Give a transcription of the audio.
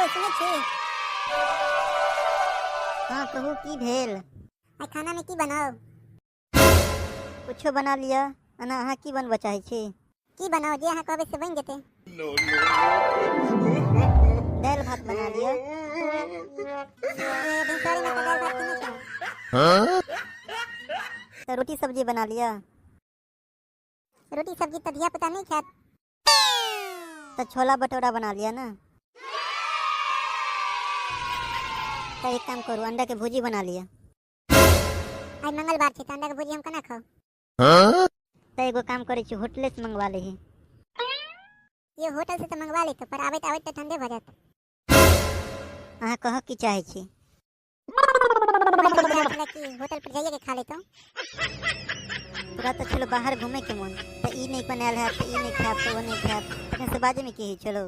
यौ, सुनै छी? हँ, कहू, की भेल? आइ खानामे की बनाउ? कुछो बना लिअ। एना अहाँ की बनबऽ चाहै छी? की बनाउ? जे अहाँ कहबै से बनि जेतै। दालि भात बना लिअ। ए, भिनसरेमे तऽ दालि भात खेने छलहुँ। तऽ रोटी सब्जी बना लिअ। रोटी सब्जी तऽ धिया पुता नहि खायत। तऽ छोला भटूरा बना लिअ ने। तऽ एक काम करू, अंडा के भुजी बना लिअ। आइ मंगलवार छै, तऽ अंडा के भुजी हम केना खाउ? तऽ एगो काम करै छी, होटले से मंगवा लेही। ये, होटल से तऽ मंगवा लेतो, पर आबैत आबैत तऽ ठंडे भऽ जायत। अहाँ कहऽ की चाहै छी? हमरा तऽ विचार छलै कि होटल पर जाइए के खा लेतहुँ। तोरा तऽ छलो बाहर घूमे के मोन, तऽ ई नहि बनायल हैत, तऽ ई नहि खायब, तऽ ओ नहि खायब। तखन से बाजैमे की होइ छलो?